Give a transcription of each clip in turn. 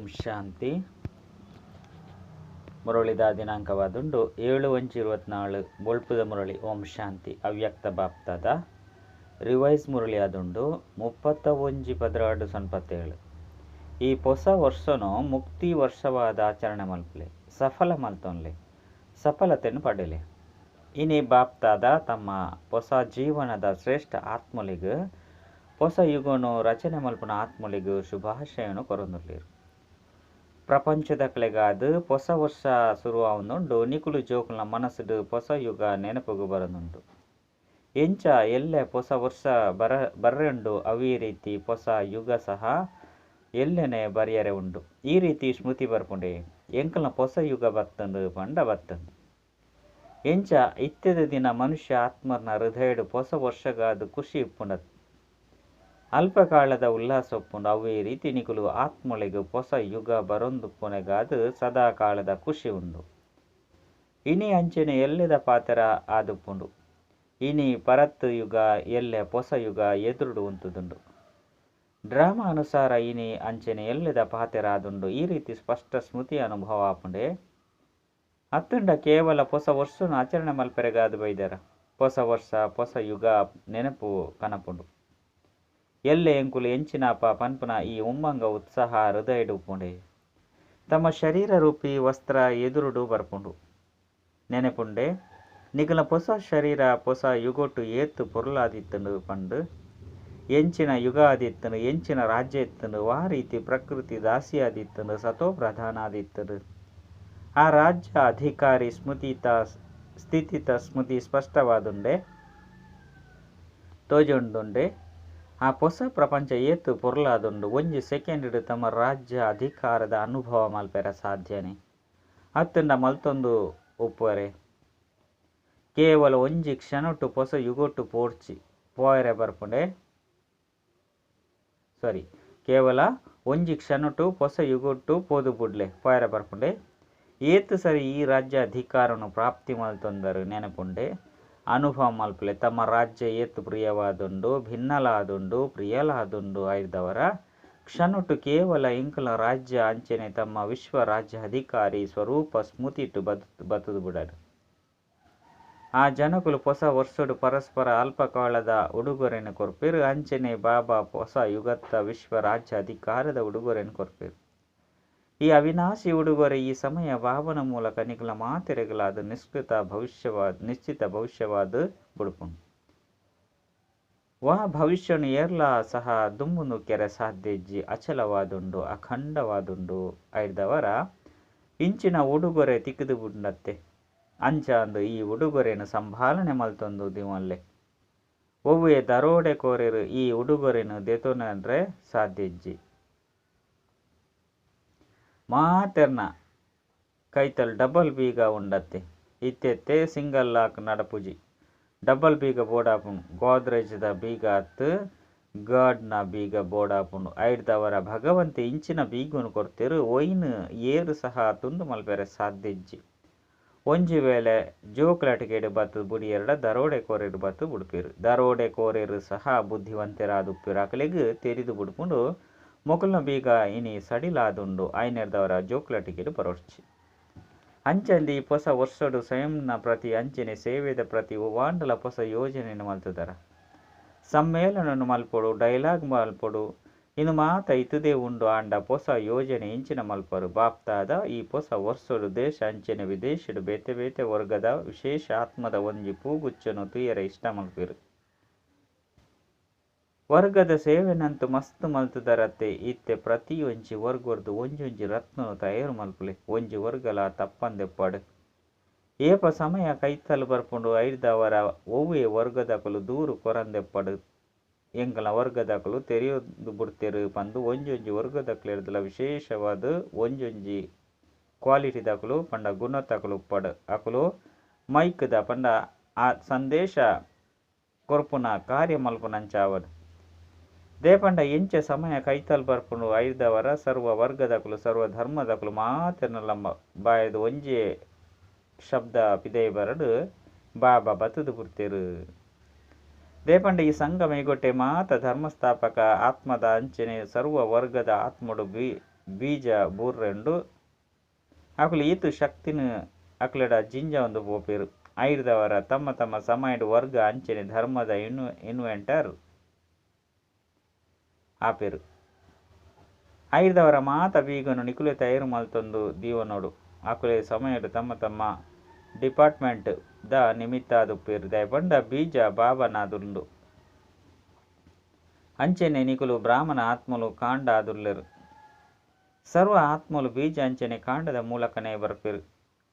ಓಂ ಶಾಂತಿ. ಮುರಳಿದ ದಿನಾಂಕವಾದುಂಡು 7/1/24 ಬೊಳ್ಪುದ ಮುರಳಿ. ಓಂ ಶಾಂತಿ. ಅವ್ಯಕ್ತ ಬಾಪ್ತಾದ ರಿವೈಸ್ ಮುರಳಿ ಆದುಂಡು 31/12/27. ಈ ಹೊಸ ವರ್ಷನು ಮುಕ್ತಿ ವರ್ಷವಾದ ಆಚರಣೆ ಮಲ್ಪಲೆ, ಸಫಲ ಮಲ್ತೊನ್ಲೆ, ಸಫಲತೆಯನ್ನು ಪಡೆಯಲೆ. ಇನಿ ಬಾಪ್ತಾದ ತಮ್ಮ ಹೊಸ ಜೀವನದ ಶ್ರೇಷ್ಠ ಆತ್ಮಲಿಗೆ, ಹೊಸ ಯುಗನು ರಚನೆ ಮಲ್ಪನ ಆತ್ಮಲಿಗೆ ಶುಭಾಶಯನು ಕೊರೊಂದುಲ್ಲೆರ್. ಪ್ರಪಂಚದಕ್ಲೆಗಾದ್ ಹೊಸ ವರ್ಷ ಶುರುವಾವೊಂದುಂಡು. ನಿಕುಲು ಜೋಕುಲ್ನ ಮನಸ್ಸುಡು ಹೊಸ ಯುಗ ನೆನಪುಗು ಬರೊಂದುಂಡು. ಎಂಚ ಎಲ್ಲೆ ಹೊಸ ವರ್ಷ ಬರ್ರೆಂಡು ಅವೇ ರೀತಿ ಹೊಸ ಯುಗ ಸಹ ಎಲ್ಲೆನೆ ಬರಿಯರೆ ಉಂಡು. ಈ ರೀತಿ ಸ್ಮೃತಿ ಬರ್ಪುಂಡೆ ಎಂಕಲ್ನ ಹೊಸ ಯುಗ ಬತ್ತಂಡು ಪಂಡ ಬತ್ತಂಡು. ಎಂಚ ಇತ್ತೆದ ದಿನ ಮನುಷ್ಯ ಆತ್ಮರ್ನ ಹೃದಯಡು ಹೊಸ ವರ್ಷಗಾದ ಖುಷಿ ಇಪ್ಪುಂಡ, ಅಲ್ಪಕಾಲದ ಉಲ್ಲಾಸ ಉಪ್ಪುಂಡು. ಅವೇ ರೀತಿ ನಿಕುಲು ಆತ್ಮೊಳೆಗ್ ಹೊಸ ಯುಗ ಬರೊಂದುಪ್ಪುನೆಗಾದ್ ಸದಾ ಕಾಲದ ಖುಷಿ ಉಂಡು. ಇನಿ ಅಂಚನೆ ಎಲ್ಲೆದ ಪಾತ್ರ ಆದುಪ್ಪುಂಡು. ಇನಿ ಪರತ್ ಯುಗ ಎಲ್ಲೆ ಹೊಸ ಯುಗ ಎದುರುಡು ಉಂತುದುಂಡು. ಡ್ರಾಮಾ ಅನುಸಾರ ಇನಿ ಅಂಚನೆ ಎಲ್ಲೆದ ಪಾತ್ರ ಆದುಂಡು. ಈ ರೀತಿ ಸ್ಪಷ್ಟ ಸ್ಮೃತಿ ಅನುಭವ ಆಪುಂಡೆ. ಅತ್ತಂಡ ಕೇವಲ ಹೊಸ ವರ್ಷನು ಆಚರಣೆ ಮಲ್ಪೆರೆಗಾದ್ ಬೈದರ ಹೊಸ ವರ್ಷ ಹೊಸ ಯುಗ ನೆನಪು ಕನಪುಂಡು. ಎಲ್ಲೆ ಎಂಕುಲು ಎಂಚಿನಪ ಪನ್ಪುನ ಈ ಉಮ್ಮಂಗ ಉತ್ಸಾಹ ಹೃದಯಡು ಉಪ್ಪುಂಡೆ. ತಮ್ಮ ಶರೀರ ರೂಪಿ ವಸ್ತ್ರ ಎದುರುಡು ಬರ್ಪುಂಡು. ನೆನಪುಂಡೆ ನಿಕಲ ಹೊಸ ಶರೀರ ಹೊಸ ಯುಗೊಟ್ಟು ಏತು ಪೊರ್ಲಾದಿತ್ತಂಡು ಪಂಡು, ಎಂಚಿನ ಯುಗ ಆದಿತ್ತಂಡು, ಎಂಚಿನ ರಾಜ್ಯ ಇತ್ತಂಡು, ವಾ ರೀತಿ ಪ್ರಕೃತಿ ದಾಸಿ ಆದಿತ್ತಂಡು, ಸತೋ ಪ್ರಧಾನ ಆದಿತ್ತಂಡು. ಆ ರಾಜ್ಯ ಅಧಿಕಾರಿ ಸ್ಮೃತಿತ ಸ್ಥಿತಿತ ಸ್ಮೃತಿ ಸ್ಪಷ್ಟವಾದುಂಡೆ, ತೋಜೊಂಡುಂಡೆ. ಆ ಹೊಸ ಪ್ರಪಂಚ ಏತು ಪೊರ್ಲಾದುಂಡು. ಒಂಜಿ ಸೆಕೆಂಡ್ ತಮ್ಮ ರಾಜ್ಯ ಅಧಿಕಾರದ ಅನುಭವ ಮಲ್ಪೆರ ಸಾಧ್ಯನೆ ಅತ್ತಂಡ ಮಲ್ತೊಂದು ಉಪ್ಪುವರೆ. ಕೇವಲ ಒಂಜಿ ಕ್ಷಣೊಟ್ಟು ಹೊಸ ಯುಗೊಟ್ಟು ಪೋಡ್ಚಿ ಪೋಯರೆ ಬರ್ಪುಂಡೆ. ಸಾರಿ, ಕೇವಲ ಒಂಜಿ ಕ್ಷಣೊಟ್ಟು ಹೊಸ ಯುಗೊಟ್ಟು ಪೋದು ಬುಡ್ಲೆ ಪೋಯರೆ ಬರ್ಪುಂಡೆ. ಏತು ಸರಿ ಈ ರಾಜ್ಯ ಅಧಿಕಾರನು ಪ್ರಾಪ್ತಿ ಮಲ್ತೊಂದರು ನೆನಪುಂಡೆ. ಅನುಭವ ಮಲ್ಪಲೆ ತಮ್ಮ ರಾಜ್ಯ ಏತು ಪ್ರಿಯವಾದುಂಡು, ಭಿನ್ನಲಾದುಂಡು, ಪ್ರಿಯಲಾದುಂಡು. ಐದವರ ಕ್ಷಣೊಟ್ಟು ಕೇವಲ ಇಂಕಲ ರಾಜ್ಯ ಅಂಚನೆ ತಮ್ಮ ವಿಶ್ವ ರಾಜ್ಯ ಅಧಿಕಾರಿ ಸ್ವರೂಪ ಸ್ಮೃತಿಟ್ಟು ಬತ್ತದು ಬಿಡರು. ಆ ಜನಕುಲು ಹೊಸ ವರ್ಷಡು ಪರಸ್ಪರ ಅಲ್ಪಕಾಲದ ಉಡುಗೊರೆಯನ್ನು ಕೊರ್ಪೇರು. ಅಂಚನೆ ಬಾಬಾ ಹೊಸ ಯುಗತ್ತ ವಿಶ್ವ ರಾಜ್ಯ ಅಧಿಕಾರದ ಉಡುಗೊರೆಯನ್ನು ಕೊರ್ಪೇರು. ಈ ಅವಿನಾಶಿ ಉಡುಗೊರೆ ಈ ಸಮಯ ಬಾಬನ ಮೂಲಕ ನಿಕಲ ಮಾತೆರೆಗಳಾದ ನಿಶ್ಚಿತ ಭವಿಷ್ಯವಾದ ಬುಡುಪುಂಡು. ವಾ ಭವಿಷ್ಯನು ಏರ್ಲಾ ಸಹ ದುಂಬುನು ಕೆರೆ ಸಾಧ್ಯಜ್ಜಿ ಅಚಲವಾದುಂಡು, ಅಖಂಡವಾದುಂಡು. ಐದವರ ಇಂಚಿನ ಉಡುಗೊರೆ ತಿಕ್ಕಿದು ಬುಡ್ನತ್ತೆ. ಅಂಚಾಂದು ಈ ಉಡುಗೊರೆಯನ್ನು ಸಂಭಾಲನೆ ಮಲ್ತೊಂದು ದಿವಲ್ಲೆ. ಒವ್ವೆ ದರೋಡೆ ಕೋರೆರು ಈ ಉಡುಗೊರೆನು ದೆತೊನರೆ ಸಾಧ್ಯಜ್ಜಿ. ಮಾತೆರ್ನ ಕೈತಲ್ ಡಬಲ್ ಬೀಗ ಉಂಡತ್ತೆ. ಇತ್ತೆತ್ತೆ ಸಿಂಗಲ್ ಲಾಕ್ ನಡಪುಜಿ, ಡಬಲ್ ಬೀಗ ಬೋಡಾಪುಂಡು. ಗೋದ್ರೇಜ್ದ ಬೀಗ ಅತ್ತು ಗಾರ್ಡ್ನ ಬೀಗ ಬೋಡಾಪುಂಡು. ಐಡ್ದವರ ಭಗವಂತೆ ಇಂಚಿನ ಬೀಗನು ಕೊರ್ತೆರು. ಒಯ್ನ್ ಏರು ಸಹ ತುಂಡು ಮಲ್ಪೆರೆ ಸಾಧ್ಯಜ್ಜಿ. ಒಂಜಿ ವೇಳೆ ಜೋಕ್ಲಾಟಿಕೆಡ್ ಬತ್ತು ಬುಡಿಯೆರಡ ದರೋಡೆ ಕೋರೆರು ಬತ್ತು ಬುಡ್ಪೇರು. ದರೋಡೆ ಕೋರೆರು ಸಹ ಬುದ್ಧಿವಂತರಾದುಪ್ಪೇರು. ಅಕಲೆಗ್ ತೆರಿದು ಬುಡ್ಪುಂಡು ಮೊಕಲ್ನ ಬೀಗ ಇನಿ ಸಡಿಲಾದುಂಡು. ಐನೆರ್ದವರ ಜೋಕ್ಲಾಟಿಕೆಡ್ ಬರೋಡ್ಚಿ. ಅಂಚಂದಿ ಹೊಸ ವರ್ಷಡು ಸ್ವಯಂನ ಪ್ರತಿ ಅಂಚನೆ ಸೇವೆದ ಪ್ರತಿ ಒವ್ವಾಂಡಲ ಹೊಸ ಯೋಜನೆಯನ್ನು ಮಲ್ತದರ. ಸಮ್ಮೇಳನವನ್ನು ಮಲ್ಪೊಡು, ಡೈಲಾಗ್ ಮಲ್ಪೊಡು, ಇನ್ನು ಮಾತ ಇತುದೇ ಉಂಡು. ಆಂಡ ಹೊಸ ಯೋಜನೆ ಇಂಚಿನ ಮಲ್ಪರು. ಬಾಪ್ತಾದ ಈ ಹೊಸ ವರ್ಷಡು ದೇಶ ಅಂಚನೆ ವಿದೇಶಡು ಬೇತೆ ಬೇತೆ ವರ್ಗದ ವಿಶೇಷ ಆತ್ಮದ ಒಂಜಿ ಪೂಗುಚ್ಚನು ತುಯರೆ ಇಷ್ಟ ಮಲ್ಪೇರು. ವರ್ಗದ ಸೇವೆನಂತೂ ಮಸ್ತ್ ಮಲ್ತುದರತ್ತೆ. ಇತ್ತೆ ಪ್ರತಿ ಒಂಜಿ ವರ್ಗೊರ್ದು ಒಂಜೊಂಜಿ ರತ್ನನು ತಯಾರು ಮಲ್ಪುಲೆ. ಒಂಜಿ ವರ್ಗಲ ತಪ್ಪಂದೆಪ್ಪಾಡು. ಏಪ ಸಮಯ ಕೈತಲ್ ಬರ್ಪುಂಡು. ಐಡ್ದವರ ಒವ್ವೆ ವರ್ಗದಕುಲು ದೂರು ಕೊರಂದೆಪ್ಪಾಡು. ಎಂಕಲ ವರ್ಗದಕುಲು ತೆರೆಯೊಂದು ಬುಡ್ತೇರು ಪಂದು ಒಂಜೊಂಜಿ ವರ್ಗದಕುಲೆರ್ದಲ ವಿಶೇಷವಾದ ಒಂಜೊಂಜಿ ಕ್ವಾಲಿಟಿದಕುಲು ಪಂಡ ಗುಣತಕುಲು ಉಪ್ಪಾಡು. ಅಕುಲು ಮೈಕ್ದ ಪಂಡ ಆ ಸಂದೇಶ ಕೊರ್ಪುನ ಕಾರ್ಯ ಮಲ್ಪುನಂಚಾವಡ್. ದೇಪಂಡ ಎಂಚ ಸಮಯ ಕೈತಲ್ ಬರ್ಪುಂಡು. ಐದವರ ಸರ್ವ ವರ್ಗದಕುಲು ಸರ್ವ ಧರ್ಮದಕುಲು ಮಾತೆರ್ನಲ ಬಾಯದ ಒಂಜೇ ಶಬ್ದ ಪಿದೈ ಬರಡು ಬಾಬಾ ಬತ್ತದು ಬುಡ್ತೇರು. ದೇಪಂಡ ಈ ಸಂಗಮ ಇಗೊಟ್ಟೆ ಮಾತ ಧರ್ಮಸ್ಥಾಪಕ ಆತ್ಮದ ಅಂಚನೆ ಸರ್ವ ವರ್ಗದ ಆತ್ಮಡು ಬೀಜ ಬೂರ್ರೆಂಡು ಅಕುಲು ಈತ್ ಶಕ್ತಿನ ಅಕ್ಲೆಡ ಜಿಂಜ ಒಂದು ಪೋಪೆರು. ಐರ್ದವರ ತಮ್ಮ ತಮ್ಮ ಸಮಯಡ್ ವರ್ಗ ಅಂಚನೆ ಧರ್ಮದ ಇನ್ವೆಂಟರ್ ಆಪೆರು. ಐರ್ದವರ ಮಾತ ಬೀಗನು ನಿಕುಲೆ ತಯಾರು ಮಲ್ತೊಂದು ದೀವನೋಡು. ಅಕುಲೆ ಸಮಯಡ್ ತಮ್ಮ ತಮ್ಮ ಡಿಪಾರ್ಟ್ಮೆಂಟ್ ದ ನಿಮಿತ್ತಾದುಪ್ಪೆರು ದಾಯೆಪಂಡ ಬೀಜ ಬಾಬಾನಾದುಂಡು. ಅಂಚನೆ ನಿಕುಲು ಬ್ರಾಹ್ಮಣ ಆತ್ಮಲು ಕಾಂಡ ಆದುಲ್ಲೆರ್. ಸರ್ವ ಆತ್ಮಲು ಬೀಜ ಅಂಚನೆ ಕಾಂಡದ ಮೂಲಕನೇ ಬರ್ಪೆರು.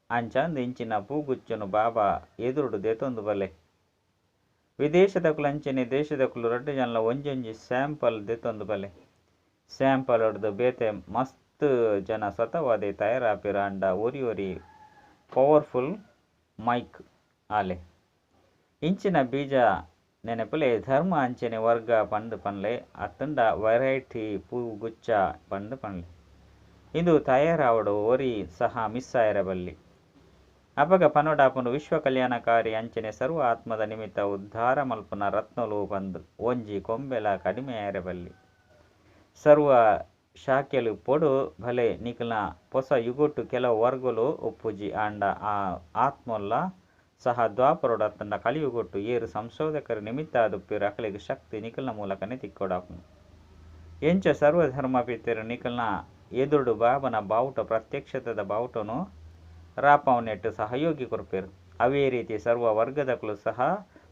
ಅಂಚಾಂದ್ ಇಂಚಿನ ಪೂಗುಚ್ಚನು ಬಾಬಾ ಎದುರುಡು ದೆತೊಂದು ಬಲೆ. ವಿದೇಶದಕುಲು ಅಂಚನೆ ದೇಶದಕುಲು ರಡ್ಡ್ ಜನಲ ಒಂಜೊಂಜಿ ಸ್ಯಾಂಪಲ್ ದೆತೊಂದು ಬಲೆ. ಸ್ಯಾಂಪಲ್ ಡ್ದ್ ಬೇತೆ ಮಸ್ತ್ ಜನ ಸ್ವತಃವಾದೇ ತಯಾರಾಪೆರ್ ಆಂಡ ಒರಿ ಒರಿ ಪವರ್ಫುಲ್ ಮೈಕ್ ಆಲೆ. ಇಂಚಿನ ಬೀಜ ನೆನಪುಲೆ ಧರ್ಮ ಅಂಚನೆ ವರ್ಗ ಪಂದ್ ಪನ್ಲೆ ಅತ್ತಂಡ ವೆರೈಟಿ ಪೂಗುಚ್ಚ ಪಂದ್ ಪನ್ಲೆ. ಇಂದು ತಯಾರಾವಡು ಒರಿ ಸಹ ಮಿಸ್ ಆಯೆರೆ ಬಲ್ಲಿ. ಅಪಗ ಪನೊಡಾಪುಂಡು ವಿಶ್ವ ಕಲ್ಯಾಣಕಾರಿ ಅಂಚನೆ ಸರ್ವ ಆತ್ಮದ ನಿಮಿತ್ತ ಉದ್ಧಾರ ಮಲ್ಪುನ ರತ್ನಲು ಪಂದ್ ಒಂಜಿ ಕೊಂಬೆಲ ಕಡಿಮೆ ಆಯೆರೆ ಬಲ್ಲಿ. ಸರ್ವ ಶಾಖೆಲು ಪೊಡು ಭಲೆ ನಿಕಲ್ನ ಪೊಸ ಯುಗೊಟ್ಟು ಕೆಲವು ವರ್ಗಲು ಉಪ್ಪುಜಿ ಆಂಡ ಆ ಆತ್ಮಲ್ಲ ಸಹ ದ್ವಾಪರೊಡು ಅತ್ತಂಡ ಕಲಿಯುಗೊಟ್ಟು ಏರ್ ಸಂಶೋಧಕರ ನಿಮಿತ್ತ ಆದುಪ್ಪೆರ್ ಅಕಲೆಗ್ ಶಕ್ತಿ ನಿಕಲ್ನ ಮೂಲಕನೇ ತಿಕ್ಕೊಡಾಪುಂಡು. ಎಂಚ ಸರ್ವಧರ್ಮ ಪಿತೆರ್ ನಿಕಲ್ನ ಎದುರುಡು ಬಾಬನ ಬಾವುಟ ಪ್ರತ್ಯಕ್ಷತೆದ ಬಾವುಟನು ರಾಪಾವನೆಟ್ ಸಹಯೋಗಿ ಕೊರ್ಪೆರ್. ಅವೇ ರೀತಿ ಸರ್ವ ವರ್ಗದಕುಲು ಸಹ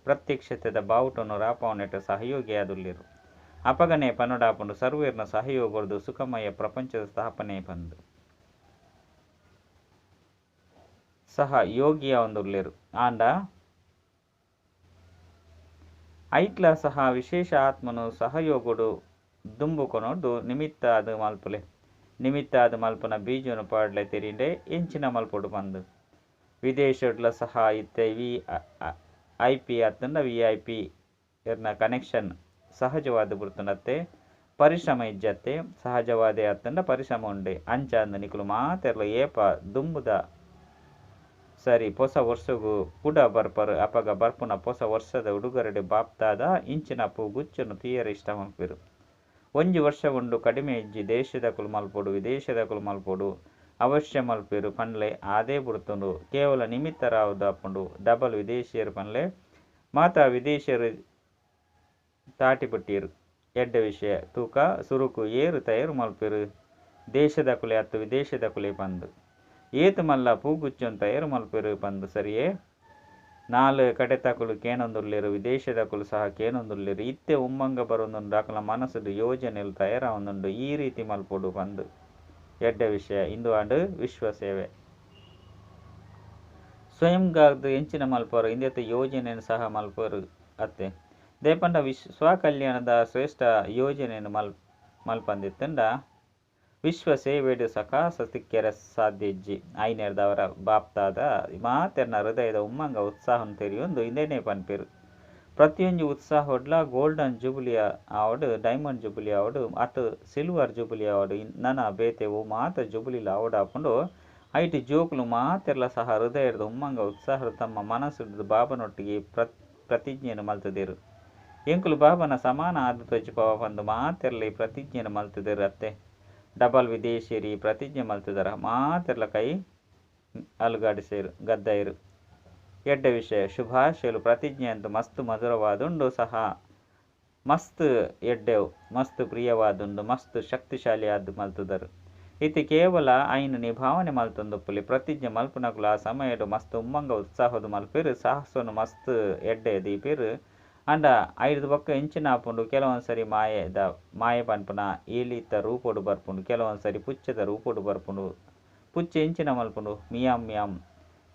ಪ್ರತ್ಯಕ್ಷತೆದ ಬಾವುಟನು ರಾಪಾವನೆಟ್ ಸಹಯೋಗಿ ಆದುಲ್ಲೆರ್. ಅಪಗನೆ ಪನೊಡಾಪುಂಡು ಸರ್ವೇರ್ನ ಸಹಯೋಗಡ್ದು ಸುಖಮಯ ಪ್ರಪಂಚದ ಸ್ಥಾಪನೆ ಪಂದ್. ಸಹ ಯೋಗಿಯಾವೊಂದುಲ್ಲೆರ್ ಆಂಡ ಐಟ್ಲ ಸಹ ವಿಶೇಷ ಆತ್ಮನು ಸಹಯೋಗಡು ದುಂಬು ಕೊನೊದು ನಿಮಿತ್ತ ಆದ್ ಮಲ್ಪುಲೆ. ನಿಮಿತ್ತ ಆದ್ ಮಲ್ಪುನ ಬೀಜನು ಪಾಡ್ಲೆ ತೆರಿಂಡೆ ಎಂಚಿನ ಮಲ್ಪೊಡು ಪಂದ್. ವಿದೇಶಡ್ಲ ಸಹ ಇತ್ತೆ ವಿ ಐಪಿ ಅತ್ತಂಡ ವಿ I P ಎರ್ನ ಕನೆಕ್ಷನ್ ಸಹಜವಾದ ಬುಡ್ತುಂಡತ್ತೆ ಪರಿಶ್ರಮ ಇಜ್ಜತ್ತೆ ಸಹಜವಾದೇ ಅತ್ತಂಡ ಪರಿಶ್ರಮ ಉಂಡೆ. ಅಂಚಾಂದ್ ನಿಕುಲು ಮಾತೆರ್ಲ ಏಪ ದುಂಬುದ ಸರಿ ಪೊಸ ವರ್ಷಗು ಕುಡ ಬರ್ಪರ್ ಅಪಗ ಬರ್ಪುನ ಪೊಸ ವರ್ಷದ ಉಡುಗೊರೆಡ್ ಬಾಪ್ದಾದ ಇಂಚಿನ ಪೂಗುಚ್ಚನು ತೂಯೆರೆ ಇಷ್ಟ ಮಲ್ಪೆರ್. ಒಂಜಿ ವರ್ಷ ಉಂಡು ಕಡಿಮೆ ಇಜ್ಜಿ ದೇಶದಕುಲು ಮಲ್ಪೊಡು ವಿದೇಶದಕುಲು ಮಲ್ಪೊಡು ಅವಶ್ಯ ಮಲ್ಪೆರ್ ಪನ್ಲೆ ಆದೇ ಬುಡ್ತುಂಡು ಕೇವಲ ನಿಮಿತ್ತರಾವುದಾಪುಂಡು ಡಬಲ್ ವಿದೇಶಿಯರು ಪನ್ಲೆ ಮಾತಾ ವಿದೇಶಿಯರು ತಾಟಿ ಪಟ್ಟಿಯೆರ್. ಎಡ್ಡೆ ವಿಷಯ ತೂಕ ಸುರುಕು ಏರ್ ತಯಾರು ಮಲ್ಪೆರ್ ದೇಶದಕುಲೆ ಅತ್ತು ವಿದೇಶದಕುಲೆ ಪಂದ್. ಏತ್ ಮಲ್ಲ ಪೂಗುಚ್ಚನ್ ತಯಾರು ಮಲ್ಪೆರ್ ಪಂದ್ ಸರಿಯೇ. ನಾಲ್ ಕಡೆತಕುಲು ಕೇನೊಂದುಲ್ಲೆರ್ ವಿದೇಶದಕುಲು ಸಹ ಕೇನೊಂದುಲ್ಲೆರ್ ಇತ್ತೆ ಉಮ್ಮಂಗ ಬರೊಂದುಂಡು ಅಕಲ್ನ ಮನಸ್ಸುಡು ಯೋಜನೆಲು ತಯಾರಾವೊಂದುಂಡು ಈ ರೀತಿ ಮಲ್ಪೊಡು ಪಂದ್. ಎಡ್ಡೆ ವಿಷಯ ಇಂದು ಆಂಡ್ ವಿಶ್ವ ಸೇವೆ. ಸ್ವಯಂಗಾದ್ ಎಂಚಿನ ಮಲ್ಪರು ಇಂದೆತ ಯೋಜನೆನ್ ಸಹ ಮಲ್ಪರು ಅತ್ತೆ. ದಾಯೆಪಂಡ ಸ್ವಕಲ್ಯಾಣದ ಶ್ರೇಷ್ಠ ಯೋಜನೆನ್ ಮಲ್ಪಂದಿತ್ತಂಡ ವಿಶ್ವ ಸೇವೆಡ್ ಸಕಾಸ ತಿಕ್ಕೆರೆ ಸಾಧ್ಯ ಇಜ್ಜಿ. ಐನೆರ್ದವರ ಬಾಪ್ದಾದ ಮಾತೆರ್ನ ಹೃದಯದ ಉಮ್ಮಂಗ ಉತ್ಸಾಹನ್ ತೆರಿಯೊಂದು ಇಂದೆನೇ ಪನ್ಪೆರ್. ಪ್ರತಿಯೊಂಜಿ ಉತ್ಸಾಹಡ್ಲ ಗೋಲ್ಡನ್ ಜುಬಿಲಿ ಆವಡ್ ಡೈಮಂಡ್ ಜುಬಿಲಿ ಆವಡ್ ಅತ್ ಸಿಲ್ವರ್ ಜುಬಿಲಿ ಆವಡ್ ನನ ಬೇತೆ ಓ ಮಾತ ಜುಬಿಲಿಲು ಆವಡಾಪುಂಡು ಐಟ್ ಜೋಕುಲು ಮಾತೆರ್ಲ ಸಹ ಹೃದಯದ ಉಮ್ಮಂಗ ಉತ್ಸಾಹದ ತಮ್ಮ ಮನಸ್ಸುಡ್ದು ಬಾಬನೊಟ್ಟಿಗೆ ಪ್ರತಿಜ್ಞೆನ್ ಮಲ್ತುದೆರ್. ಎಂಕುಲು ಬಾಬನ ಸಮಾನ ಆದ್ ತೋಜಿಪಾವ ಪಂದ್ ಮಾತೆರ್ಲ ಈ ಪ್ರತಿಜ್ಞೆನ್ ಮಲ್ತುದೆರ್ ಅತ್ತೆ. ಡಬಲ್ ವಿದೇಶಿಯರು ಈ ಪ್ರತಿಜ್ಞೆ ಮಲ್ತುದರ ಮಾತೆರ್ಲ ಕೈ ಅಲುಗಾಡಿಸೆರ್ ಗದ್ದಾಯೆರ್. ಎಡ್ಡೆ ವಿಷಯ ಶುಭಾಶಯಲು ಪ್ರತಿಜ್ಞೆ ಅಂತ ಮಸ್ತ್ ಮಧುರವಾದುಂಡು ಸಹ ಮಸ್ತ್ ಎಡ್ಡೆವು ಮಸ್ತ್ ಪ್ರಿಯವಾದುಂಡು ಮಸ್ತ್ ಶಕ್ತಿಶಾಲಿ ಆದ್ ಮಲ್ತುದರು. ಇತ್ತೆ ಕೇವಲ ಐನ್ ನಿಭಾವಣೆ ಮಲ್ತೊಂದುಪ್ಪುಲೆ ಪ್ರತಿಜ್ಞೆ ಮಲ್ಪುನಕುಲು ಆ ಸಮಯಡ್ ಮಸ್ತ್ ಉಮ್ಮಂಗ ಉತ್ಸಾಹದ ಮಲ್ಪೆರ್ ಸಾಹಸನು ಮಸ್ತ್ ಎಡ್ಡೆ ದೀಪೆರ್. ಆಂಡ ಐರ್ದ್ ಬೊಕ್ಕ ಎಂಚಿನ ಆಪುಂಡು ಕೆಲವೊಂದು ಸರಿ ಮಾಯೆದ ಮಾಯೆ ಪನ್ಪುನ ಎಲಿತ ರೂಪೊಡು ಬರ್ಪುಂಡು ಕೆಲವೊಂದು ಸರಿ ಪುಚ್ಚೆದ ರೂಪೊಡು ಬರ್ಪುಂಡು. ಪುಚ್ಚೆ ಎಂಚಿನ ಮಲ್ಪುಂಡು ಮಿಯಾಮ್ ಮಿಯಾಮ್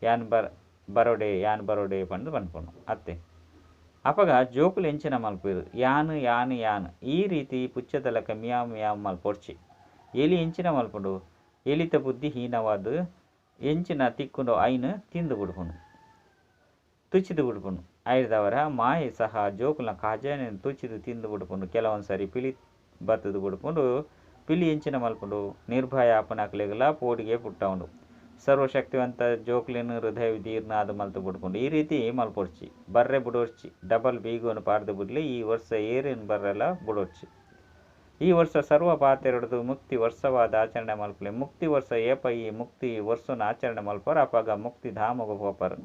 ಯಾನ್ ಬರೋಡೆ ಯಾನ್ ಬರೋಡೆ ಪಂದ್ ಪನ್ಪುಂಡು ಅತ್ತೆ. ಅಪಗ ಜೋಕುಲು ಎಂಚಿನ ಮಲ್ಪೆರ್ ಯಾನ್ ಯಾನ್ ಯಾನ್ ಈ ರೀತಿ ಪುಚ್ಚೆದ ಲೆಕ್ಕ ಮಿಯಾವ್ ಮಿಯಾವ್ ಮಲ್ಪೊಡ್ಚಿ. ಎಲಿ ಎಂಚಿನ ಮಲ್ಪುಂಡು ಎಲಿತ ಬುದ್ಧಿ ಹೀನವಾದ್ ಎಂಚಿನ ತಿಕ್ಕುಂಡು ಐನ್ ತಿಂದು ಬುಡ್ಪುಂಡು ತುಚಿದು ಬುಡ್ಪುಂಡು. ಐರ್ದವರ ಮಾಯೆ ಸಹ ಜೋಕುಲ್ನ ಖಜಾನೆನ್ ತುಚಿದು ತಿಂದು ಬುಡ್ಪುಂಡು. ಕೆಲವೊಂದು ಸರಿ ಪಿಲಿ ಬತ್ತುದು ಬುಡ್ಪುಂಡು. ಪಿಲಿ ಎಂಚಿನ ಮಲ್ಪುಂಡು ನಿರ್ಭಯ ಆಪುನಕ್ಲೆಗ್ಲ ಪೋಡಿಗೆ ಪುಟ್ಟವುಂಡು. ಸರ್ವಶಕ್ತಿವಂತ ಜೋಕ್ಲೆನ್ ಹೃದಯ ವಿದೀರ್ಣ ಆದ್ ಮಲ್ತು ಬುಡ್ಪುಂಡು. ಈ ರೀತಿ ಮಲ್ಪೊಡ್ಚಿ ಬರ್ರೆ ಬುಡೊಡ್ಚಿ ಡಬಲ್ ಬೀಗನು ಪಾಡ್ದು ಬುಡ್ಲೆ ಈ ವರ್ಷ ಏರೆನ್ ಬರ್ರೆಲ ಬುಡೊಡ್ಚಿ. ಈ ವರ್ಷ ಸರ್ವ ಪಾತೆರೊಡ್ದು ಮುಕ್ತಿ ವರ್ಷವಾದ ಆಚರಣೆ ಮಲ್ಪುಲೆ. ಮುಕ್ತಿ ವರ್ಷ ಏಪ ಈ ಮುಕ್ತಿ ವರ್ಷನ್ ಆಚರಣೆ ಮಲ್ಪರ ಅಪಗ ಮುಕ್ತಿ ಧಾಮಗ್ ಪೋಪರ್.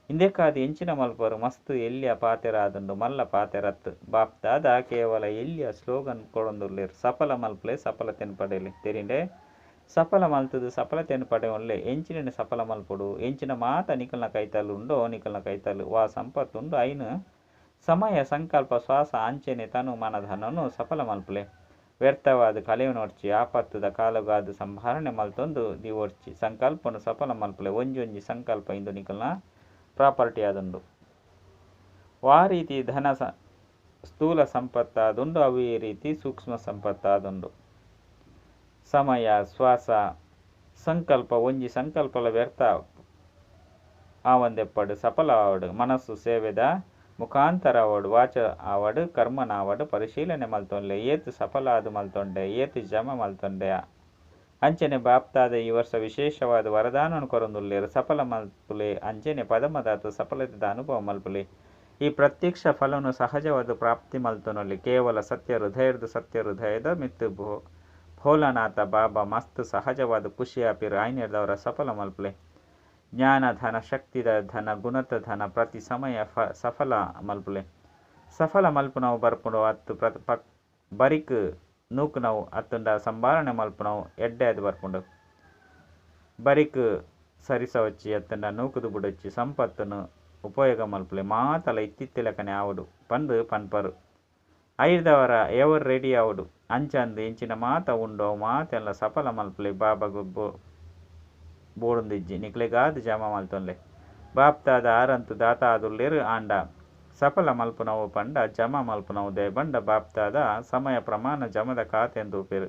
ಇಂದೆಕಾದ್ ಎಂಚಿನ ಮಲ್ಪರು ಮಸ್ತ್ ಎಲ್ಯ ಪಾತೆರ ಆದುಂಡು ಮಲ್ಲ ಪಾತೆರತ್. ಬಾಪ್ದಾದ ಕೇವಲ ಎಲ್ಯ ಸ್ಲೋಗನ್ ಕೊರೊಂದುಲ್ಲೆರ್ ಸಫಲ ಮಲ್ಪುಲೆ ಸಫಲತೆನ್ ಪಡೆಲೆ. ತೆರಿಂಡೆ? ಸಫಲ ಮಲ್ತುದು ಸಫಲತೆನ್ ಪಡೆಯೊನ್ಲೆ. ಎಂಚಿನ ಸಫಲ ಮಲ್ಪೊಡು ಎಂಚಿನ ಮಾತ ನಿಕಲ್ನ ಕೈತಲ್ ಉಂಡೋ ನಿಕಲ್ನ ಕೈತಲ್ ವಾ ಸಂಪತ್ತು ಉಂಡು ಐನ್ ಸಮಯ ಸಂಕಲ್ಪ ಶ್ವಾಸ ಅಂಚನೆ ತನು ಮನಧನನು ಸಫಲ ಮಲ್ಪುಲೆ. ವ್ಯರ್ಥವಾದ ಕಳೆಯೊನೊಡ್ಚಿ ಆಪತ್ತುದ ಕಾಲಗಾದ ಸಂಭಾರಣೆ ಮಲ್ತೊಂದು ದಿವೊಡ್ಚಿ ಸಂಕಲ್ಪನು ಸಫಲ ಮಲ್ಪುಲೆ. ಒಂಜೊಂಜಿ ಸಂಕಲ್ಪ ಇಂದು ನಿಕಲ್ನ ಪ್ರಾಪರ್ಟಿ ಆದುಂಡು. ವಾ ರೀತಿ ಧನ ಸ್ಥೂಲ ಸಂಪತ್ತಾದುಂಡು ಅವೇ ರೀತಿ ಸೂಕ್ಷ್ಮ ಸಂಪತ್ತಾದುಂಡು. ಸಮಯ ಶ್ವಾಸ ಸಂಕಲ್ಪ ಒಂಜಿ ಸಂಕಲ್ಪಲ ವ್ಯರ್ಥ ಆವಂದೆಪ್ಪಡು ಸಫಲ ಆವಡ್. ಮನಸ್ಸು ಸೇವೆದ ಮುಖಾಂತರ ಆವಡ್ ವಾಚ ಆವಡ್ ಕರ್ಮನಾವಡ್ ಪರಿಶೀಲನೆ ಮಲ್ತೊನ್ಲೆ. ಏತ್ ಸಫಲ ಆದ್ ಮಲ್ತೊಂಡೆ ಏತ್ ಜಮ ಮಲ್ತೊಂಡೆ. ಅಂಚನೆ ಬಾಪ್ತಾದ ಈ ವರ್ಷ ವಿಶೇಷವಾದ ವರದಾನನ್ ಕೊರೊಂದುಲ್ಲೆರ್. ಸಫಲ ಮಲ್ಪುಲೆ ಅಂಚನೆ ಪದಮದಾತ ಸಫಲತೆದ ಅನುಭವ ಮಲ್ಪುಲೆ. ಈ ಪ್ರತ್ಯಕ್ಷ ಫಲನು ಸಹಜವಾದ ಪ್ರಾಪ್ತಿ ಮಲ್ತೊನೊಲಿ. ಕೇವಲ ಸತ್ಯ ಹೃದಯದ ಸತ್ಯ ಹೃದಯದ ಮಿತ್ತು ಭೋಲಾನಾಥ ಬಾಬಾ ಮಸ್ತ್ ಸಹಜವಾದ ಖುಷಿ ಆಪಿರ್ ಆಯ್ನೆರ್ದವರ ಸಫಲ ಮಲ್ಪುಲೆ. ಜ್ಞಾನ ಧನ ಶಕ್ತಿದ ಧನ ಗುಣತ ಧನ ಪ್ರತಿ ಸಮಯ ಸಫಲ ಮಲ್ಪುಲೆ. ಸಫಲ ಮಲ್ಪುನವು ಬರ್ಪುಂಡು ಅತ್ತು ಬರಿಕ್ ನೂಕುನವು ಅತ್ತುಂಡ ಸಂಭಾರಣೆ ಮಲ್ಪುನವು ಎಡ್ಡೆ ಅದು ಬರ್ಪುಂಡು. ಬರಿಕ್ ಸರಿಸವಚ್ಚಿ ಅತ್ತುಂಡ ನೂಕುದು ಬುಡೊಚ್ಚಿ ಸಂಪತ್ತುನು ಉಪಯೋಗ ಮಲ್ಪುಲೆ. ಮಾತಲ ಇತ್ತಿತ್ತಿಲಕನೆ ಆವಡು ಪಂದು ಪನ್ಪರು. ಐರ್ದವರ ಎವರ್ ರೆಡಿ ಆವಡು ಅಂಚಂದು ಎಂಚಿನ ಮಾತ ಉಂಡು ಅವು ಮಾತೆಲ್ಲ ಸಫಲ ಮಲ್ಪುಲೆ. ಬಾಬಾಗ್ ಬೋಡುಂದಿಜ್ಜಿ ನಿಕ್ಲೆಗಾದ್ ಜಮಾ ಮಲ್ತೊನ್ಲೆ. ಬಾಪ್ತಾದ ಆರಂತು ದಾತ ಆದುಲ್ಲೆರ್ ಆಂಡ ಸಫಲ ಮಲ್ಪುನವು ಪಂಡ ಜಮಾ ಮಲ್ಪುನವು ದಯಬಂಡ ಬಾಪ್ತಾದ ಸಮಯ ಪ್ರಮಾಣ ಜಮದ ಖಾತೆ ತೂಪೆರ್.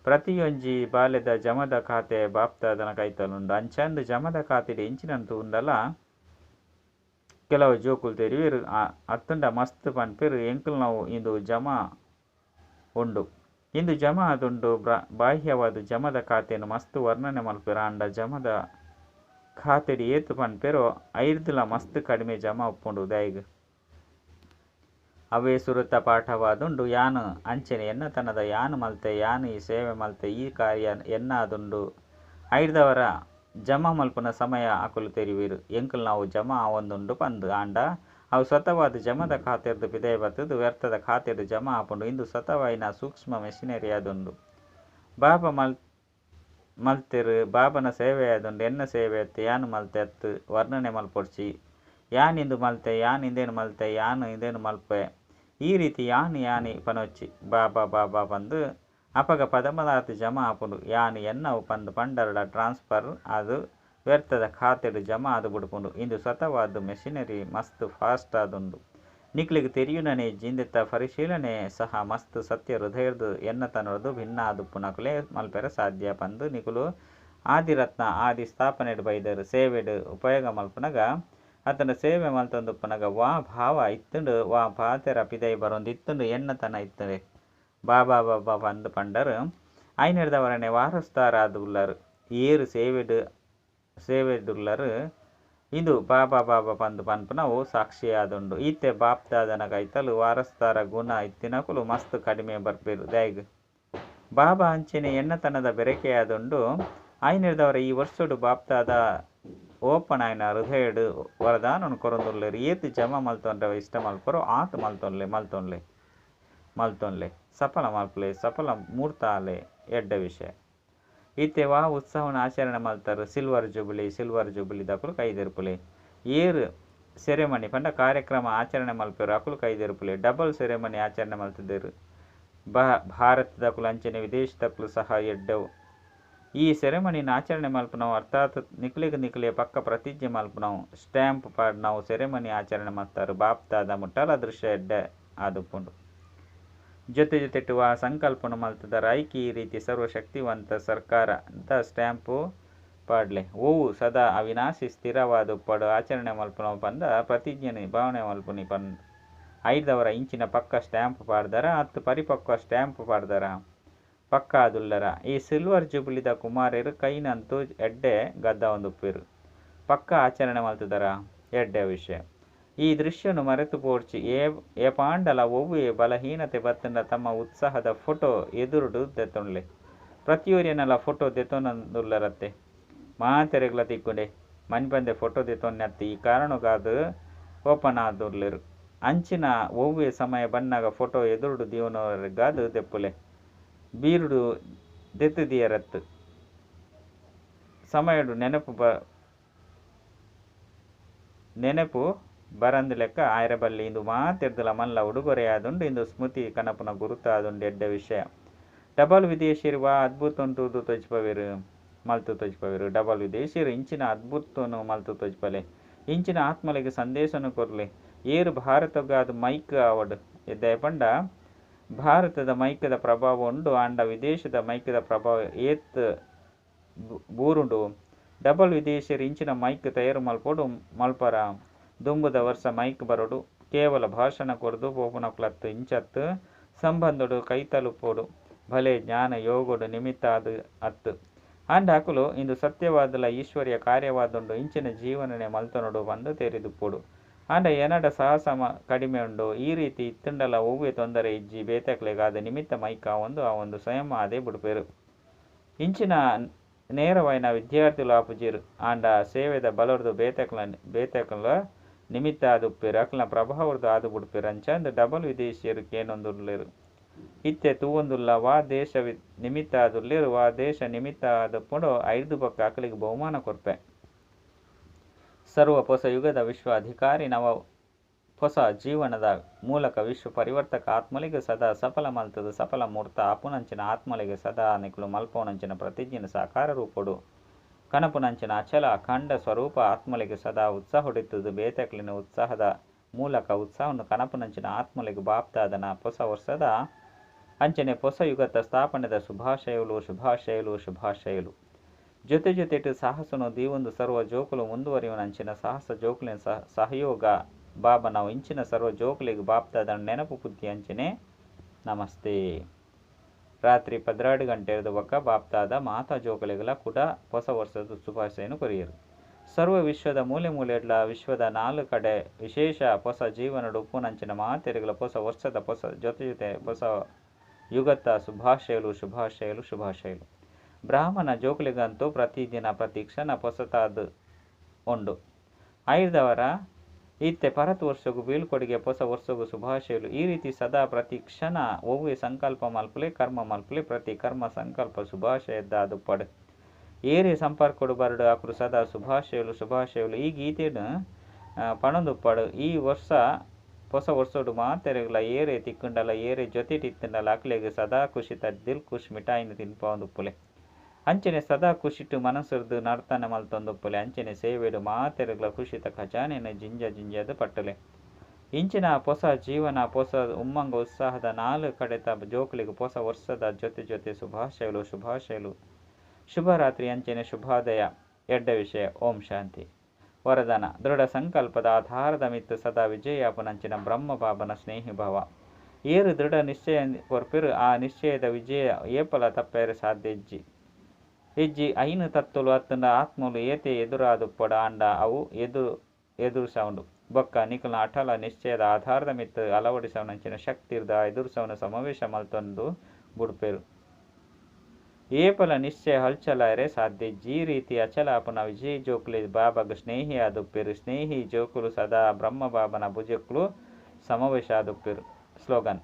ಪ್ರತಿಯೊಂಜಿ ಬಾಲೆದ ಜಮದ ಖಾತೆ ಬಾಪ್ತಾದನ ಕೈತಲುಂಡು. ಅಂಚಂದು ಜಮದ ಖಾತೆಡ್ ಎಂಚಿನ ತೂಂಡಲ ಕೆಲವು ಜೋಕುಲು ತೆರಿವೆರ್ ಅತ್ತುಂಡ ಮಸ್ತ್ ಪನ್ಪೆರ್ ಎಂಕಲ್ನವು ಇಂದು ಜಮಾ ಉಂಡು. ಇಂದು ಜಮಾ ಆದುಂಡು. ಬಾಹ್ಯವಾದ ಜಮದ ಖಾತೆಯನ್ನು ಮಸ್ತ್ ವರ್ಣನೆ ಮಲ್ಪೆರ್ ಆಂಡ ಜಮದ ಖಾತೆಡ್ ಏತ್ ಪನ್ಪೆರೋ ಐರ್ದಲ ಮಸ್ತ್ ಕಡಿಮೆ ಜಮಾ ಉಪ್ಪುಂಡು ದಾಯೆಗ್. ಅವೇ ಸುರುತ ಪಾಠವಾದುಂಡು. ಯಾನು ಅಂಚನೆ ಎನ್ನತನದ ಯಾನು ಮಲ್ತೆ ಯಾನು ಈ ಸೇವೆ ಮಲ್ತೆ ಈ ಕಾರ್ಯ ಎನ್ನಾದುಂಡು. ಐರ್ದವರ ಜಮಾ ಮಲ್ಪುನ ಸಮಯ ಅಕುಲು ತೆರಿವೆರ್ ಎಂಕಲ್ನವು ಜಮಾ ಆವೊಂದುಂಡು ಪಂದು. ಆಂಡ ಅವು ಸ್ವತಃವಾದ ಜಮದ ಖಾತೆರ್ದು ಪಿದಯಿ ಬತ್ತುದು ವ್ಯರ್ಥದ ಖಾತೆಡ್ ಜಮಾ ಆಪುಂಡು. ಇಂದು ಸ್ವತಃವಾಯಿನ ಸೂಕ್ಷ್ಮ ಮೆಷಿನರಿ ಆದುಂಡು. ಬಾಬಾ ಮಲ್ತೆರ್ ಬಾಬನ ಸೇವೆ ಆದುಂಡು ಎನ್ನ ಸೇವೆ ಅತ್ತು ಯಾನು ಮಲ್ತೆ ಅತ್ತು ವರ್ಣನೆ ಮಲ್ಪೊಡ್ಚಿ. ಯಾನ್ ಇಂದು ಮಲ್ತೆ ಯಾನ್ ಇಂದೇನು ಮಲ್ತೆ ಯಾನ್ ಇಂದೇನು ಮಲ್ಪೆ ಈ ರೀತಿ ಯಾನ್ ಯಾನ್ ಪನೊಚ್ಚಿ ಬಾಬಾ ಬಾಬಾ ಪಂದು ಅಪಗ ಪದಮದಾತ್ ಜಮಾ ಆಪುಂಡು. ಯಾನ್ ಎನ್ನವು ಪಂದು ಪಂಡರಡ ಟ್ರಾನ್ಸ್ಫರ್ ಅದು ವ್ಯರ್ಥದ ಖಾತೆಡ್ ಜಮಾ ಆದು ಬುಡ್ಪುಂಡು. ಇಂದು ಸ್ವತಃವಾದ ಮೆಷಿನರಿ ಮಸ್ತ್ ಫಾಸ್ಟ್ ಆದುಂಡು. ನಿಕ್ಲೆಗ್ ತೆರಿಯುನನೇ ಇಜ್ಜಿ. ಇಂದೆತ್ತ ಪರಿಶೀಲನೆ ಸಹ ಮಸ್ತ್ ಸತ್ಯ ಹೃದಯರ್ದು ಎನ್ನತನೊರ್ದು ಭಿನ್ನ ಆದುಪ್ಪುನಕುಲೇ ಮಲ್ಪೆರೆ ಸಾಧ್ಯ ಪಂದು ನಿಕುಲು ಆದಿರತ್ನ ಆದಿ ಸ್ಥಾಪನೆಡ್ ಬೈದರ್. ಸೇವೆಡ್ ಉಪಯೋಗ ಮಲ್ಪುನಗ ಅತ್ತಂಡ ಸೇವೆ ಮಲ್ತೊಂದುಪ್ಪುನಗ ವಾ ಭಾವ ಇತ್ತುಂಡು ವಾ ಪಾತೆರ ಪಿದಯಿ ಬರೊಂದಿತ್ತುಂಡು ಎನ್ನತನ ಇತ್ತುಂಡು ಬಾಬಾ ಬಾಬಾ ಪಂದು ಪಂಡರ್ ಐನೆರ್ದವರನೆ ವಾರಸ್ದಾರಾದ್ ಉಲ್ಲರ್. ಏರು ಸೇವೆಡುಲ್ಲರ್ ಇಂದು ಬಾಬಾ ಬಾಬಾ ಪಂದು ಪನ್ಪುನವು ಸಾಕ್ಷಿ ಆದುಂಡು. ಈತೆ ಬಾಪ್ದಾದನ ಕೈತಲ್ ವಾರಸ್ದಾರ ಗುಣ ಇತ್ತಿನಕುಲು ಮಸ್ತ್ ಕಡಿಮೆ ಬರ್ಪೆರ್ ದಾಯೆಗ್. ಬಾಬಾ ಅಂಚನೆ ಎನ್ನತನದ ಬೆರಕೆ ಆದುಂಡು. ಐನೆರ್ದವರ ಈ ವರ್ಷಡು ಬಾಪ್ದಾದ ಓಪನ್ ಆಯಿನ ಹೃದಯಡ್ ವರದಾನನ್ ಕೊರೊಂದುಲ್ಲೆರ್. ಏತ್ ಜಮಾ ಮಲ್ತೊನ್ರೆ ಇಷ್ಟ ಮಲ್ಪರೋ ಆತ್ ಮಲ್ತೊನ್ಲೆ ಮಲ್ತೊನ್ಲೆ ಮಲ್ತೊನ್ಲೆ ಸಫಲ ಮಲ್ಪುಲೆ ಸಫಲ ಮೂರ್ತಾಲೆ ಎಡ್ಡೆ ವಿಷಯ. ಇತ್ತೆ ವಾ ಉತ್ಸವನ ಆಚರಣೆ ಮಲ್ತಾರ್ ಸಿಲ್ವರ್ ಜೂಬಿಲಿ ಸಿಲ್ವರ್ ಜೂಬಿಲಿ ದಕುಲು ಕೈದೆರ್ಪುಲೆ. ಏರ್ ಸೆರೆಮನಿ ಪಂಡ ಕಾರ್ಯಕ್ರಮ ಆಚರಣೆ ಮಲ್ಪೆರು ಅಕುಲು ಕೈದೆರ್ಪುಲೆ. ಡಬಲ್ ಸೆರೆಮನಿ ಆಚರಣೆ ಮಲ್ತಿದ್ದೇರು ಭಾರತದಕುಲು ಅಂಚನೆ ವಿದೇಶದಕುಲು ಸಹ ಎಡ್ಡೆವು. ಈ ಸೆರೆಮನಿನ ಆಚರಣೆ ಮಲ್ಪುನವು ಅರ್ಥಾತ್ ನಿಕ್ಲೆಗ್ ನಿಕ್ಲೆ ಪಕ್ಕ ಪ್ರತಿಜ್ಞೆ ಮಲ್ಪುನವು ಸ್ಟ್ಯಾಂಪ್ ಪಾಡ್ನವು ಸೆರೆಮನಿ ಆಚರಣೆ ಮಲ್ತಾರು. ಬಾಪ್ತಾದ ಮುಟ್ಟಲ ದೃಶ್ಯ ಎಡ್ಡೆ ಆದುಪ್ಪುಂಡು. ಜೊತೆ ಜೊತೆಟ್ ವಾ ಸಂಕಲ್ಪನು ಮಲ್ತದರ ಐಕ್ ಈ ರೀತಿ ಸರ್ವಶಕ್ತಿವಂತ ಸರ್ಕಾರ the stamp ಪಾಡ್ಲೆ. ಓವು ಸದಾ ಅವಿನಾಶಿ ಸ್ಥಿರವಾದ ಉಪ್ಪಡು ಆಚರಣೆ ಮಲ್ಪುನವು ಪಂದ ಪ್ರತಿಜ್ಞೆ ಭಾವನೆ ಮಲ್ಪುನಿ ಪಂದ್ ಐರ್ದವರ ಇಂಚಿನ ಪಕ್ಕ ಸ್ಟ್ಯಾಂಪ್ ಪಾಡ್ದರ ಅತ್ತು ಪರಿಪಕ್ವ ಸ್ಟ್ಯಾಂಪ್ ಪಾಡ್ದರ ಪಕ್ಕ ಆದುಲ್ಲರ. ಈ ಸಿಲ್ವರ್ ಜೂಬಿಲಿದ ಕುಮಾರೆರ್ ಕೈನಂತೂ ಎಡ್ಡೆ ಗದ್ದಾವೊಂದುಪ್ಪೆರ್. ಪಕ್ಕ ಆಚರಣೆ ಮಲ್ತದರ ಎಡ್ಡೆ ವಿಷಯ. ಈ ದೃಶ್ಯನು ಮರೆತು ಪೋಡ್ಚಿ ಏಪಾಂಡಲ ಒವ್ವೆ ಬಲಹೀನತೆ ಬತ್ತುಂಡ ತಮ್ಮ ಉತ್ಸಾಹದ ಫೋಟೋ ಎದುರುಡು ದೆತೊನ್ಲೆ. ಪ್ರತಿಯೊರಿಯನಲ ಫೋಟೋ ದೆತೊನೊಂದುಲ್ಲರತ್ತೆ. ಮಾತೆರೆಗ್ಲ ತಿಕ್ಕುಂಡೆ ಮನ್ಪಂದೆ ಫೋಟೋ ದೆತೊನ್ನತ್ತಿ ಈ ಕಾರಣಗಾದ್ ಓಪನ್ ಆದುಲ್ಲೆರ್. ಅಂಚಿನ ಒವ್ವೆ ಸಮಯ ಬನ್ನಗ ಫೋಟೋ ಎದುರುಡು ದಿಯೊನಗಾದ್ ದೆಪ್ಪುಲೆ. ಬೀರುಡು ದೆತ್ತು ದಿಯರತ್ತು. ಸಮಯಡು ನೆನಪು ಬರಂದ್ ಲೆಕ್ಕ ಆಯೆರೆ ಬಲ್ಲಿ ಇಂದು ಮಾತೆರ್ದಲ ಮಲ್ಲ ಉಡುಗೊರೆಯಾದುಂಡು ಇಂದು ಸ್ಮೃತಿ ಕನಪುನ ಗುರುತಾದುಂಡು ಎಡ್ಡೆ ವಿಷಯ. ಡಬಲ್ ವಿದೇಶಿಯರು ವಾ ಅದ್ಭುತನ್ ತೂದು ತೋಜಿಪವೇರು ಮಲ್ತು ತೋಜಿಪವೇರು. ಡಬಲ್ ವಿದೇಶಿಯರು ಇಂಚಿನ ಅದ್ಭುತನು ಮಲ್ತು ತೋಜಿಪಲೆ. ಇಂಚಿನ ಆತ್ಮಲೆಗ್ ಸಂದೇಶನು ಕೊರ್ಲೆ. ಏರು ಭಾರತಗಾದ್ ಮೈಕ್ ಆವಡ್ ದಯಪಂಡ ಭಾರತದ ಮೈಕದ ಪ್ರಭಾವ ಉಂಡು ಆಂಡ ವಿದೇಶದ ಮೈಕದ ಪ್ರಭಾವ ಏತ್ ಬೂರುಂಡು. ಡಬಲ್ ವಿದೇಶಿಯರು ಇಂಚಿನ ಮೈಕ್ ತಯಾರು ಮಲ್ಪೊಡು ಮಲ್ಪರ ದುಂಬುದ ವರ್ಷ ಮೈಕ್ ಬರೊಡು. ಕೇವಲ ಭಾಷಣ ಕೊರ್ದು ಪೋಪುನಕುಲತ್ತು ಇಂಚತ್ತು ಸಂಬಂಧಡು ಕೈತಲುಪೊಡು. ಭಲೆ ಜ್ಞಾನ ಯೋಗಡು ನಿಮಿತ್ತ ಆದು ಅತ್ತು. ಆಂಡ ಅಕುಲು ಇಂದು ಸತ್ಯವಾದಲ ಈಶ್ವರ್ಯ ಕಾರ್ಯವಾದುಂಡು ಇಂಚಿನ ಜೀವನನೆ ಮಲ್ತೊನೊಡು ಪಂದು ತೆರಿದುಪ್ಪೊಡು. ಆಂಡ ಎನಡ ಸಾಹಸ ಕಡಿಮೆ ಉಂಡು. ಈ ರೀತಿ ಇತ್ತುಂಡಲ ಒವ್ವೆ ತೊಂದರೆ ಇಜ್ಜಿ ಬೇತೆಕ್ಲೆಗಾದ ನಿಮಿತ್ತ ಮೈಕ್ ಆವೊಂದು ಆವೊಂದು ಸ್ವಯಂ ಆದೇ ಬುಡ್ಪೆರು. ಇಂಚಿನ ನೇರವಾಯಿನ ವಿದ್ಯಾರ್ಥಿಲು ಆಪುಜೆರು. ಆಂಡ ಸೇವೆದ ಬಲೊರ್ದು ಬೇತೆಕ್ಲ ನಿಮಿತ್ತ ಆದುಪ್ಪೆರು ಅಕ್ಲೆನ ಪ್ರಭಾವರ್ದು ಆದು ಬುಡ್ಪೆರು ಅಂಚಾಂದ್ ಡಬಲ್ ವಿದೇಶಿಯರು ಕೇನೊಂದುಲ್ಲೆರು. ಇತ್ತೆ ತೂವೊಂದುಲ್ಲ ವಾ ದೇಶ ನಿಮಿತ್ತ ಆದುಲ್ಲೆರು ವಾ ದೇಶ ನಿಮಿತ್ತ ಆದುಪ್ಪುಂಡೋ ಐರ್ದು ಬೊಕ್ಕ ಅಕಲೆಗ್ ಬಹುಮಾನ ಕೊರ್ಪೆ. ಸರ್ವ ಪೊಸ ಯುಗದ ವಿಶ್ವ ಅಧಿಕಾರಿ ನವ ಪೊಸ ಜೀವನದ ಮೂಲಕ ವಿಶ್ವ ಪರಿವರ್ತಕ ಆತ್ಮಲೆಗ್ ಸದಾ ಸಫಲ ಮಲ್ತುದು ಸಫಲ ಮೂರ್ತ ಆಪುನಂಚಿನ ಆತ್ಮಲೆಗ್ ಸದಾ ನಿಕುಲು ಮಲ್ಪವನಂಚಿನ ಪ್ರತಿಜ್ಞೆನ್ ಸಾಕಾರ ರೂಪೊಡು ಕನಪುನಂಚಿನ ಅಚಲ ಅಖಂಡ ಸ್ವರೂಪ ಆತ್ಮಲೆಗ್ ಸದಾ ಉತ್ಸಾಹೊಡಿತ್ತುದು ಬೇತೆಕ್ಲೆನ ಉತ್ಸಾಹದ ಮೂಲಕ ಉತ್ಸಾಹವನ್ನು ಕನಪುನಂಚಿನ ಆತ್ಮಲೆಗ್ ಬಾಪ್ತಾದನ ಪೊಸ ವರ್ಷದ ಅಂಚನೆ ಪೊಸ ಯುಗದ ಸ್ಥಾಪನೆದ ಶುಭಾಶಯಲು ಶುಭಾಶಯಲು ಶುಭಾಶಯಲು. ಜೊತೆ ಜೊತೆಟ್ ಸಾಹಸನು ದೀವೊಂದು ಸರ್ವ ಜೋಕುಲು ಮುಂದುವರಿಯುವನಂಚಿನ ಸಾಹಸ ಜೋಕುಲಿನ ಸಹಯೋಗ ಬಾಬನವು ಇಂಚಿನ ಸರ್ವ ಜೋಕುಲಿಗೆ ಬಾಪ್ತಾದನ ನೆನಪು ಬುದ್ಧಿ ಅಂಚನೆ ನಮಸ್ತೆ. ರಾತ್ರಿ 12 ಗಂಟೆರ್ದು ಬೊಕ್ಕ ಬಾಪ್ತಾದ ಮಾತಾ ಜೋಕುಲಿಗೆಲ ಕೂಡ ಹೊಸ ವರ್ಷದ ಶುಭಾಶಯನು ಕೊರಿಯರು. ಸರ್ವ ವಿಶ್ವದ ಮೂಲೆ ಮೂಲೆಡ್ಲ ವಿಶ್ವದ 4 ಕಡೆ ವಿಶೇಷ ಹೊಸ ಜೀವನಡು ಉಪ್ಪುನಂಚಿನ ಮಾತೆರೆಗಳ ಹೊಸ ವರ್ಷದ ಹೊಸ ಜೊತೆ ಜೊತೆ ಹೊಸ ಯುಗದ ಶುಭಾಶಯಲು ಶುಭಾಶಯಲು ಶುಭಾಶಯಲು. ಬ್ರಾಹ್ಮಣ ಜೋಕುಲಿಗಂತೂ ಪ್ರತಿದಿನ ಪ್ರತಿ ಕ್ಷಣ ಹೊಸತಾದ ಉಂಡು. ಐದವರ ಇತ್ತೆ ಪರತ್ ವರ್ಷಗು ಬೀಳ್ಕೊಡುಗೆ ಹೊಸ ವರ್ಷಗು ಶುಭಾಶಯಲು. ಈ ರೀತಿ ಸದಾ ಪ್ರತಿ ಕ್ಷಣ ಒವ್ವೆ ಸಂಕಲ್ಪ ಮಲ್ಪುಲೆ ಕರ್ಮ ಮಲ್ಪುಲೆ ಪ್ರತಿ ಕರ್ಮ ಸಂಕಲ್ಪ ಶುಭಾಶಯದ್ದಾದುಪ್ಪಡು. ಏರೇ ಸಂಪರ್ಕಡು ಬರಡು ಅಕುಲು ಸದಾ ಶುಭಾಶಯಲು ಶುಭಾಶಯಲು. ಈ ಗೀತೆನು ಪಣೊಂದುಪ್ಪಡು. ಈ ವರ್ಷ ಹೊಸ ವರ್ಷಡು ಮಾತೆರೆಗ್ಲ ಏರೇ ತಿಕ್ಕುಂಡಲ ಏರೇ ಜೊತೆಟ್ ಇತ್ತುಂಡಲ ಅಕ್ಲೆಗ್ ಸದಾ ಖುಷಿತ ದಿಲ್ ಖುಷ್ ಮಿಠಾಯಿನ ತಿನ್ಪವೊಂದುಪ್ಪುಲೆ. ಅಂಚನೆ ಸದಾ ಖುಷಿಟ್ ಮನಸ್ಸುರ್ದು ನರ್ತನೆ ಮಲ್ತೊಂದುಪ್ಪುಲೆ. ಅಂಚನೆ ಸೇವೆಡು ಮಾತೆರೆಗ್ಲ ಖುಷಿತ ಖಜಾನೆನ ಜಿಂಜ ಜಿಂಜದ ಪಟ್ಟಲೆ. ಇಂಚಿನ ಪೊಸ ಜೀವನ ಪೊಸ ಉಮ್ಮಂಗ ಉತ್ಸಾಹದ 4 ಕಡೆತ ಜೋಕುಲಿಗೆ ಹೊಸ ವರ್ಷದ ಜೊತೆ ಜೊತೆ ಶುಭಾಶಯಲು ಶುಭಾಶಯಲು. ಶುಭರಾತ್ರಿ ಅಂಚನೆ ಶುಭೋದಯ. ಎಡ್ಡ ವಿಷಯ. ಓಂ ಶಾಂತಿ. ವರದಾನ. ದೃಢ ಸಂಕಲ್ಪದ ಆಧಾರದ ಮಿತ್ತು ಸದಾ ವಿಜಯಾಪನಂಚಿನ ಬ್ರಹ್ಮ ಬಾಬನ ಸ್ನೇಹಿ ಭಾವ. ಏರು ದೃಢ ನಿಶ್ಚಯ ಕೊರ್ಪೆರು ಆ ನಿಶ್ಚಯದ ವಿಜಯ ಏಪಲ ತಪ್ಪೇರೆ ಸಾಧ್ಯ ಇಜ್ಜಿ. ಇಜ್ಜಿ ಐನು ತತ್ತುಲು ಅತ್ತಂಡ ಆತ್ಮಲು ಏತೆ ಎದುರಾದುಪ್ಪಡ ಆಂಡ ಅವು ಎದುರುಸೌಂಡು. ಬೊಕ್ಕ ನಿಕುಲ್ನ ಅಟಲ ನಿಶ್ಚಯದ ಆಧಾರದ ಮಿತ್ತು ಅಳವಡಿಸವನಂಚಿನ ಶಕ್ತಿರ್ದ ಎದುರುಸವನ ಸಮಾವೇಶ ಮಲ್ತೊಂದು ಬುಡ್ಪೆರು. ಏಪಲ ನಿಶ್ಚಯ ಹಲ್ಚಲಾರೆ ಸಾಧ್ಯ. ಜೀ ರೀತಿ ಅಚಲಾಪನ ವಿಜಯ ಜೋಕುಲಿ ಬಾಬಾಗ ಸ್ನೇಹಿ ಆದುಪ್ಪೆರು. ಸ್ನೇಹಿ ಜೋಕುಲು ಸದಾ ಬ್ರಹ್ಮ ಬಾಬನ ಭುಜಕ್ಕಲು ಸಮಾವೇಶ ಆದುಪ್ಪೆರು. ಸ್ಲೋಗನ್.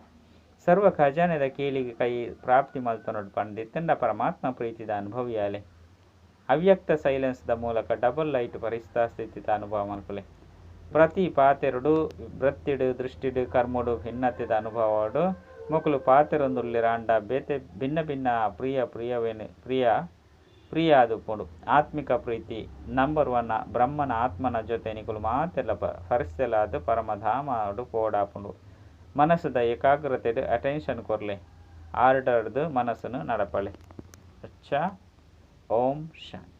ಸರ್ವ ಖಜಾನೆದ ಕೀಲಿಗೆ ಕೈ ಪ್ರಾಪ್ತಿ ಮಲ್ತೊನೊಡು ಪಂಡಿತ್ತಂಡ ಪರಮಾತ್ಮ ಪ್ರೀತಿದ ಅನುಭವಿಯಾಲೆ. ಅವ್ಯಕ್ತ ಸೈಲೆನ್ಸ್ದ ಮೂಲಕ ಡಬಲ್ ಲೈಟ್ ಪರಿಸ್ಥಾ ಸ್ಥಿತಿದ ಅನುಭವ ಮಲ್ಪುಲೆ. ಪ್ರತಿ ಪಾತೆರುಡು ವೃತ್ತಿಡು ದೃಷ್ಟಿಡು ಕರ್ಮಡು ಭಿನ್ನತೆದ ಅನುಭವಡು ಮೊಕುಲು ಪಾತೆರೊಂದುಲ್ಲೆರ್ ಆಂಡ ಬೇತೆ ಭಿನ್ನ ಭಿನ್ನ ಪ್ರಿಯ ಪ್ರಿಯವೇನು ಪ್ರಿಯ ಪ್ರಿಯ ಆದುಪ್ಪುಂಡು. ಆತ್ಮಿಕ ಪ್ರೀತಿ ನಂಬರ್ 1 ಬ್ರಹ್ಮನ ಆತ್ಮನ ಜೊತೆ ನಿಕುಲು ಮಾತೆಲ್ಲ ಫರಿಸ್ತೆಲಾದ ಪರಮಧಾಮಡು ಪೋಡಾಪುಂಡು. ಮನಸ್ಸುದ ಏಕಾಗ್ರತೆಡ್ ಅಟೆನ್ಷನ್ ಕೊರ್ಲೆ. ಆರ್ಡರ್ದು ಮನಸ್ಸನ್ನು ನಡಪಳೆ. ಅಚ್ಚಾ. ಓಂ ಶಾಂತಿ.